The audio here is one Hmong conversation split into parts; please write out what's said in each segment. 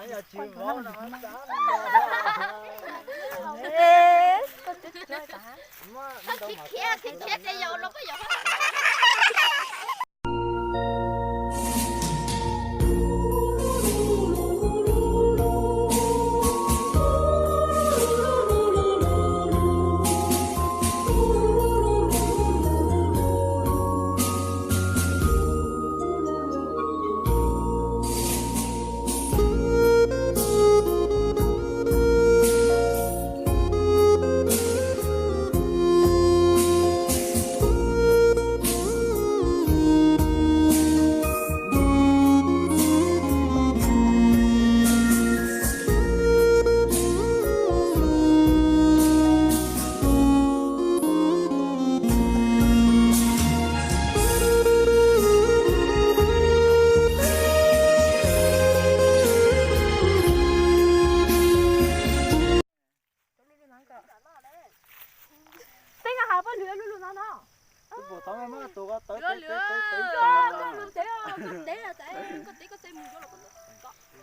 Peb nqa has poj lwm lub lus no no.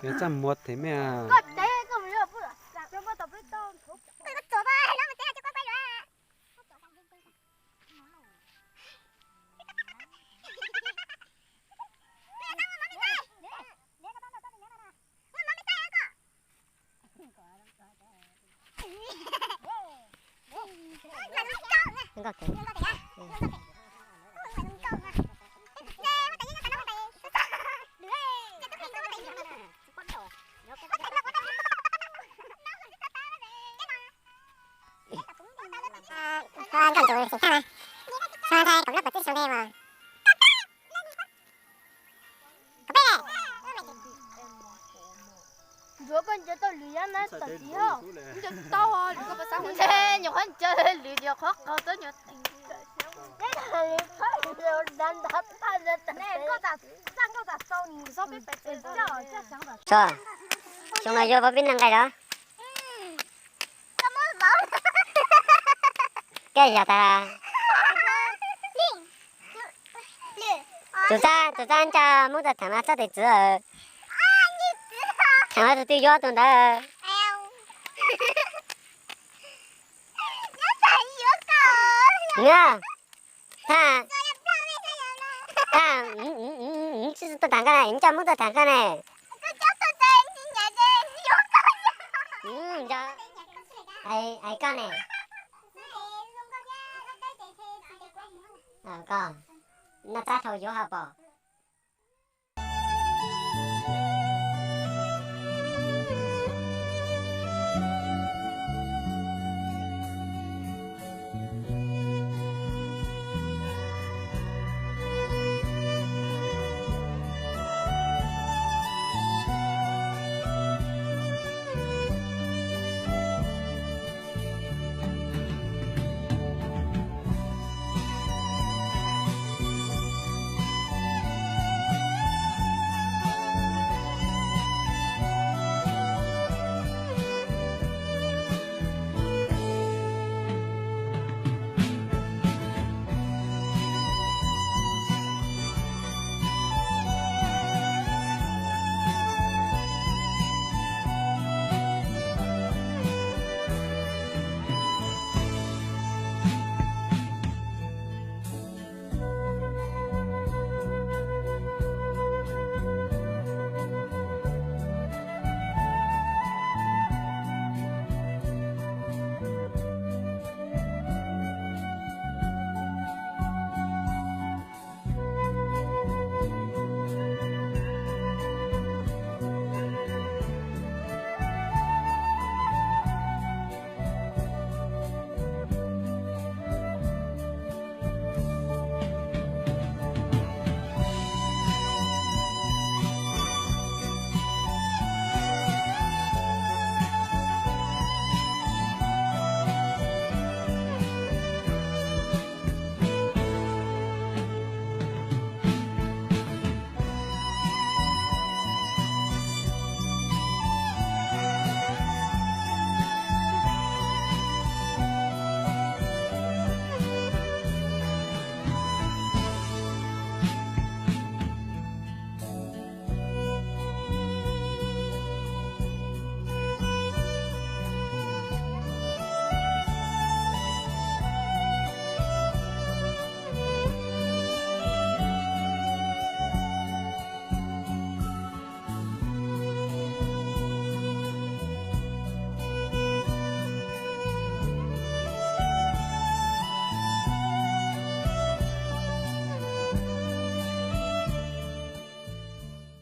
Koj txaj muag them me. Nkauj ntxawm xeem Thaj na, xeem Thaj kaum lab pas tib xeem Thaj mas. Ntsuav koj ncaws tau lwm yam na tom txiv ho. Ncaws tau lwm koj pas xav hu ntshe nyuam qhuav ncaws lwm nyuam qhuav qaug txob nyuam teem. Tso, xyoo no yuav vauv pib noj nqaij los? Koj yog tas. Tus txab, tus txab nca Hmoob txaj theem mas txhob tes txwv. Theem tus twg yuav tus ntawd. Nyob, Thaj, Thaj, tsis tuaj tham koj ne, nco Hmoob tuaj tham koj ne. Nco, es koj ne? Koj noj txab dhau yuav hauv paus.